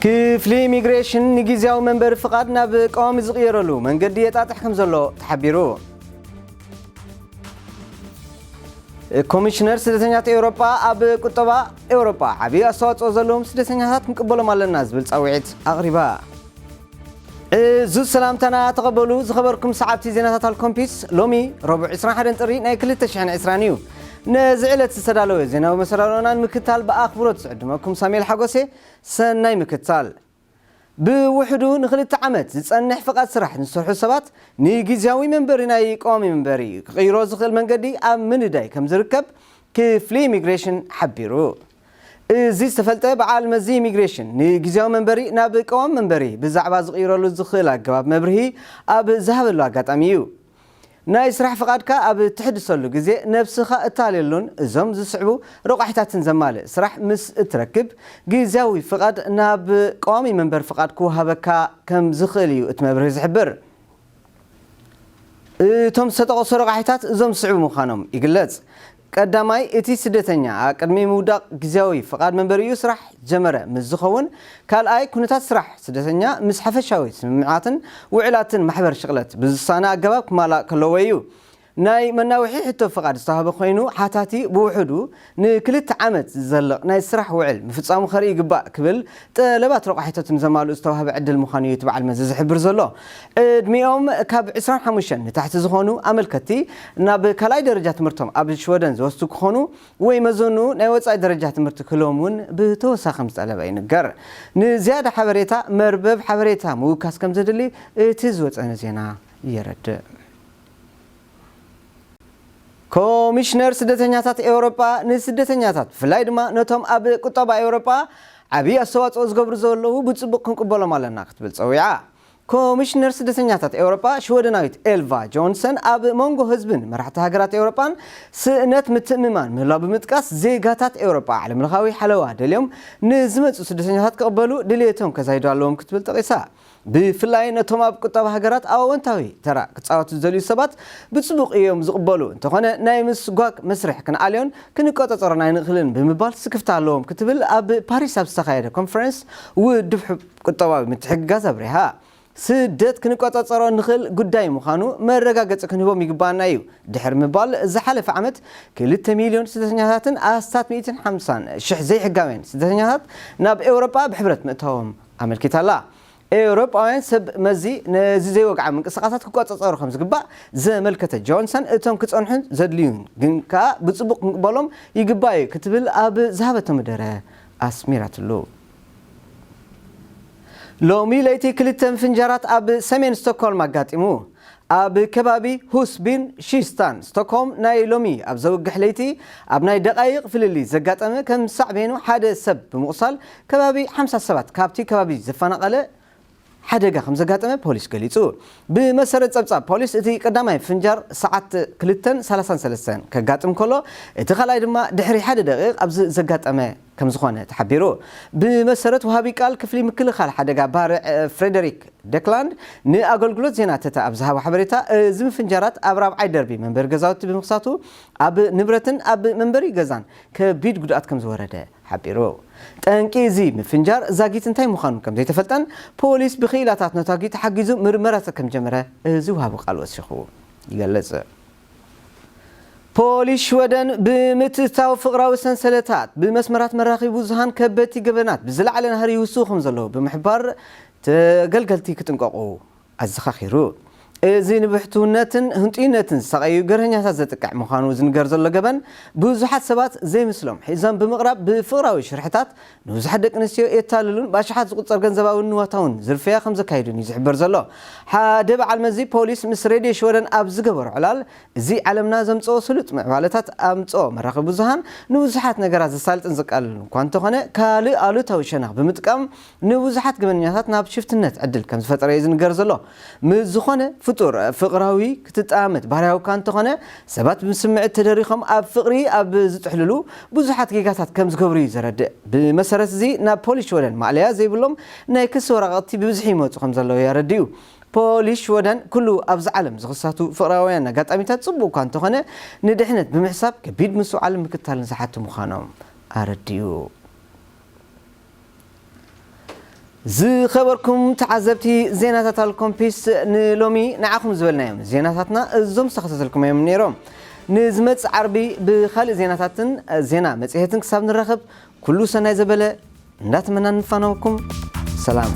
ክፍሊ ኢሚግሬሽን ንግዝያዊ መንበሪ ፍቓድ ናብ ቀዋሚ ዝቕየረሉ መንገዲ የጣጥሕ ከም ዘሎ ተሓቢሩ። ኮሚሽነር ስደተኛታት ኤውሮጳ ኣብ ቁጠባ ኤውሮጳ ዓብዪ ኣስተዋጽኦ ዘለዎም ስደተኛታት ክንቅበሎም ኣለና ዝብል ጻውዒት ኣቕሪባ። እዙ ሰላምታና ተቐበሉ። ዝኸበርኩም ሰዓብቲ ዜናታት ኣልኮምፒስ፣ ሎሚ ረቡዕ ዕስራን ሓደን ጥሪ ናይ ክልተ ሽሕን ዕስራን እዩ። ነዚ ዕለት ዝተዳለወ ዜናዊ መሰዳድኦና ንምክታል ብኣኽብሮት ዝዕድመኩም ሳሙኤል ሓጎሴ። ሰናይ ምክታል። ብውሕዱ ንክልተ ዓመት ዝጸንሕ ፍቓድ ስራሕ ንዝሰርሑ ሰባት ንግዝያዊ መንበሪ ናይ ቀዋሚ መንበሪ ክቕይሮ ዝኽእል መንገዲ ኣብ ምንዳይ ከም ዝርከብ ክፍሊ ኢሚግሬሽን ሓቢሩ። እዚ ዝተፈልጠ በዓል መዚ ኢሚግሬሽን ንግዝያዊ መንበሪ ናብ ቀዋሚ መንበሪ ብዛዕባ ዝቕይረሉ ዝኽእል ኣገባብ መብርሂ ኣብ ዝሃበሉ ኣጋጣሚ እዩ። ናይ ስራሕ ፍቓድካ ኣብ እትሕድሰሉ ግዜ ነብስኻ እታልየሉን እዞም ዝስዕቡ ረቋሒታትን ዘማልእ ስራሕ ምስ እትረክብ ግዝያዊ ፍቓድ ናብ ቀዋሚ መንበሪ ፍቓድ ክወሃበካ ከም ዝኽእል እዩ እቲ መብርሂ ዝሕብር። እቶም ዝተጠቐሱ ረቋሒታት እዞም ዝስዕቡ ምዃኖም ይግለጽ። ቀዳማይ፣ እቲ ስደተኛ ቅድሚ ምውዳቕ ግዝያዊ ፍቓድ መንበሪኡ ስራሕ ጀመረ ምስ ዝኸውን፣ ካልኣይ፣ ኩነታት ስራሕ ስደተኛ ምስ ሓፈሻዊ ስምምዓትን ውዕላትን ማሕበር ሽቕለት ብዝሳነ ኣገባብ ክማላእ ከለዎ እዩ። ናይ መናውሒ ሕቶ ፍቓድ ዝተዋህበ ኮይኑ፣ ሓታቲ ብውሕዱ ንክልተ ዓመት ዝዘልቕ ናይ ስራሕ ውዕል ምፍጻሙ ከርኢ ይግባእ ክብል ጠለባት ረቋሒቶት ንዘማልኡ ዝተዋህበ ዕድል ምዃኑ እዩ እቲ በዓል መዚ ዝሕብር ዘሎ። ዕድሚኦም ካብ ዕስራን ሓሙሽተን ንታሕቲ ዝኾኑ ኣመልከትቲ ናብ ካልኣይ ደረጃ ትምህርቶም ኣብ ሽወደን ዝወስዱ ክኾኑ ወይ መዘኑ ናይ ወጻኢ ደረጃ ትምህርቲ ክህልዎም እውን ብተወሳኺ ከም ዝጠለበ ይንገር። ንዝያዳ ሓበሬታ መርበብ ሓበሬታ ምውካስ ከም ዘድሊ እቲ ዝወጸነ ዜና የረድእ። ኮሚሽነር ስደተኛታት ኤውሮጳ ንስደተኛታት ብፍላይ ድማ ነቶም ኣብ ቁጠባ ኤውሮጳ ዓብዪ ኣስተዋጽኦ ዝገብሩ ዘለዉ ብጽቡቕ ክንቅበሎም ኣለና ክትብል ጸዊዓ። ኮሚሽነር ስደተኛታት ኤውሮጳ ሽወደናዊት ኤልቫ ጆንሰን ኣብ መንጎ ህዝብን መራሕቲ ሃገራት ኤውሮጳን ስእነት ምትእምማን ምህላው ብምጥቃስ ዜጋታት ኤውሮጳ ዓለምለኻዊ ሓለዋ ደልዮም ንዝመጹ ስደተኛታት ክቕበሉ ድልየቶም ከዛይዱ ኣለዎም ክትብል ጠቒሳ። ብፍላይ ነቶም ኣብ ቁጠባ ሃገራት ኣወንታዊ ተራ ክጻወቱ ዝደልዩ ሰባት ብጽቡቕ እዮም ዝቕበሉ፣ እንተኾነ ናይ ምስጓግ መስርሕ ክንኣልዮን ክንቆጻጸሮን ኣይንኽልን ብምባል ስክፍታ ኣለዎም ክትብል ኣብ ፓሪስ ኣብ ዝተኻየደ ኮንፈረንስ ውድብ ቁጠባዊ ምትሕግጋዝ ኣብሪሃ። ስደት ክንቆጻጸሮ ንኽእል ጉዳይ ምዃኑ መረጋገጺ ክንህቦም ይግባኣና እዩ ድሕሪ ምባል፣ ዝሓለፈ ዓመት ክልተ ሚልዮን ስደተኛታትን ኣስታት ሚእትን ሓምሳን ሽሕ ዘይሕጋውያን ስደተኛታት ናብ ኤውሮጳ ብሕብረት ምእታዎም ኣመልኪታ'ላ። ኤውሮጳውያን ሰብ መዚ ነዚ ዘይወግዓዊ ምንቅስቓሳት ክቆጻጸሩ ከም ዝግባእ ዘመልከተ ጆንሰን፣ እቶም ክጸንሑን ዘድልዩን ግን ከኣ ብጽቡቕ ክንቅበሎም ይግባእ እዩ ክትብል ኣብ ዝሃበቶ መደረ ኣስሚራትሉ። ሎሚ ለይቲ ክልተ ምፍንጃራት ኣብ ሰሜን ስቶክሆልም ኣጋጢሙ። ኣብ ከባቢ ሁስቢን ሺስታን ስቶክሆልም ናይ ሎሚ ኣብ ዘውግሕ ለይቲ ኣብ ናይ ደቓይቕ ፍልልይ ዘጋጠመ ከም ሳዕቤኑ ሓደ ሰብ ብምቑሳል ከባቢ ሓምሳ ሰባት ካብቲ ከባቢ ዘፈናቐለ ሓደጋ ከም ዘጋጠመ ፖሊስ ገሊጹ። ብመሰረት ጸብጻብ ፖሊስ፣ እቲ ቀዳማይ ፍንጃር ሰዓት ክልተን ሰላሳን ሰለስተን ከጋጥም ከሎ፣ እቲ ካልኣይ ድማ ድሕሪ ሓደ ደቂቕ ኣብዚ ዘጋጠመ ከም ዝኾነ ተሓቢሩ። ብመሰረት ወሃቢ ቃል ክፍሊ ምክልኻል ሓደጋ ባርዕ ፍሬደሪክ ደክላንድ ንኣገልግሎት ዜና ተተ ኣብ ዝሃቦ ሓበሬታ፣ እዚ ምፍንጃራት ኣብ ራብዓይ ደርቢ መንበሪ ገዛውቲ ብምኽሳቱ ኣብ ንብረትን ኣብ መንበሪ ገዛን ከቢድ ጉድኣት ከም ዝወረደ ሓቢሩ። ጠንቂ እዚ ምፍንጃር ዛጊት እንታይ ምዃኑ ከም ዘይተፈልጠን ፖሊስ ብክኢላታት ነታጒ ተሓጊዙ ምርመራ ከም ጀመረ እዚ ወሃቢ ቃል ወሲኹ ይገልጽ። ፖሊስ ሽወደን ብምትእትታው ፍቕራዊ ሰንሰለታት ብመስመራት መራኸቢ ብዙሃን ከበድቲ ገበናት ብዝለዓለ ናህሪ ይውስኹ ከም ዘለዉ ብምሕባር፣ ተገልገልቲ ክጥንቀቑ ኣዘኻኺሩ። እዚ ንብሕትውነትን ህንጡይነትን ዝሳቐዩ ገርሀኛታት ዘጥቅዕ ምዃኑ ዝንገር ዘሎ ገበን፣ ብዙሓት ሰባት ዘይምስሎም ሒዞም ብምቕራብ ብፍቕራዊ ሽርሕታት ንብዙሓት ደቂ ኣንስትዮ የታልሉን ብኣሽሓት ዝቑጸር ገንዘባውን ንዋታውን ዝርፍያ ከም ዘካይዱን እዩ ዝሕበር ዘሎ። ሓደ በዓል መዚ ፖሊስ ምስ ሬድዮ ሽወደን ኣብ ዝገበሮ ዕላል፣ እዚ ዓለምና ዘምጽኦ ስሉጥ ምዕባለታት ኣምጽኦ መራኸቢ ብዙሃን ንብዙሓት ነገራት ዘሳልጥን ዘቃልልን እኳ እንተኾነ፣ ካልእ ኣሉታዊ ሸነኽ ብምጥቃም ንብዙሓት ገበነኛታት ናብ ሽፍትነት ዕድል ከም ዝፈጠረ እዩ ዝንገር ዘሎ። ምስ ዝኾነ ፍጡር ፍቕራዊ ክትጠማመት ባህርያዊ እኳ እንተኾነ፣ ሰባት ብስምዒት ተደሪኾም ኣብ ፍቕሪ ኣብ ዝጥሕልሉ ብዙሓት ጌጋታት ከም ዝገብሩ እዩ ዘረድእ። ብመሰረት እዚ ናብ ፖሊስ ሽወደን ማእለያ ዘይብሎም ናይ ክሲ ወረቓቕቲ ብብዝሒ ይመጹ ከም ዘለዉ የረድኡ። ፖሊስ ሽወደን ኩሉ ኣብዚ ዓለም ዝኽሰቱ ፍቕራውያን ኣጋጣሚታት ጽቡቕ እኳ እንተኾነ፣ ንድሕነት ብምሕሳብ ከቢድ ምስትውዓልን ምክታልን ዝሓቱ ምዃኖም ኣረድኡ። ዝኸበርኩም ተዓዘብቲ ዜናታት ኣልኮምፒስ፣ ንሎሚ ንዓኹም ዝበልናዮም ዜናታትና እዞም ዝተኸታተልኩም እዮም ነይሮም። ንዝመጽእ ዓርቢ ብኻልእ ዜናታትን ዜና መጽሔትን ክሳብ ንራኸብ፣ ኩሉ ሰናይ ዘበለ እንዳተመናን ንፋነወኩም። ሰላም።